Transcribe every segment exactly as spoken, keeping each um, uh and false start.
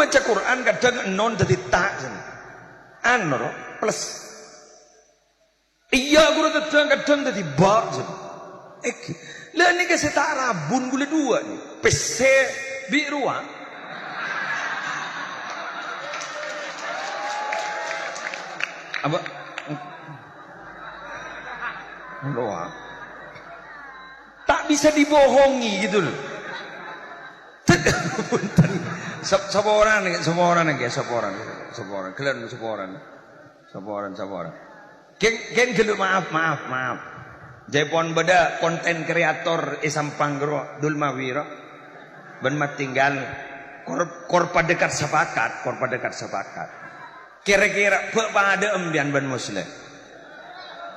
Maca Qur'an kadhâng non dhâddhi ta', sèn. Anu, ro, plus. Iyâ, ghuru, kadhâng, kadhâng dhâddhi ba', sèn. Èngghi. Lah, nèka sè ta' rabun ghulâ duwâ', nè. Pèssè bi' rowa. Apa? Rowa. Tak bisa dibohongi gitu loh. Punten. Sap-, saporana, saporana, ngghi, saporana, saporana. Ghellâ' saporana. Saporana, saporana. Kèng, kèng ghellâ', maaf, maaf, maaf. Jhâ' pon bâdâ konten kreator è Sampang ghâro, Dulmawi ro. Bân Matinggal. Kor, kor padâ kat-sapakat, kor padâ kat-sapakat. Kèra-kèra bâ' padâ empèyan bân Musleh?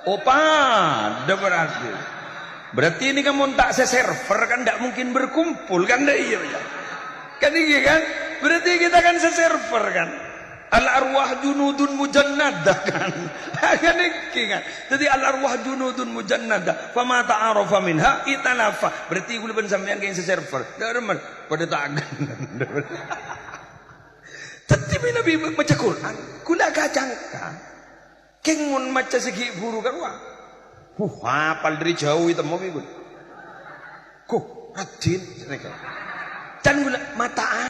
Oh, padâ berarti. Berarti ini kan mon ta' sè server kan ndak mungkin berkumpul kan, ndak iyâ, ya? Kan iyâ kan? Berarti kita kan sè server kan? Al arwah junudun mujannadah kan? Kan èngghi kan? Jadi al arwah junudun mujannadah. Fama ta'arafa minha italafa. Berarti ghulâ bân sampèyan kèng sè server. Ndak remmen. Padâ ta' Dhâddhi mènabi maca Qur'an, ghulâ ka-cangka. Kèng mon maca sè ghi' bhuru karowa. Huh, apal dâri jhâu ètemmo bi' ghulâ. Ko, Raddhin, can ghulâ mata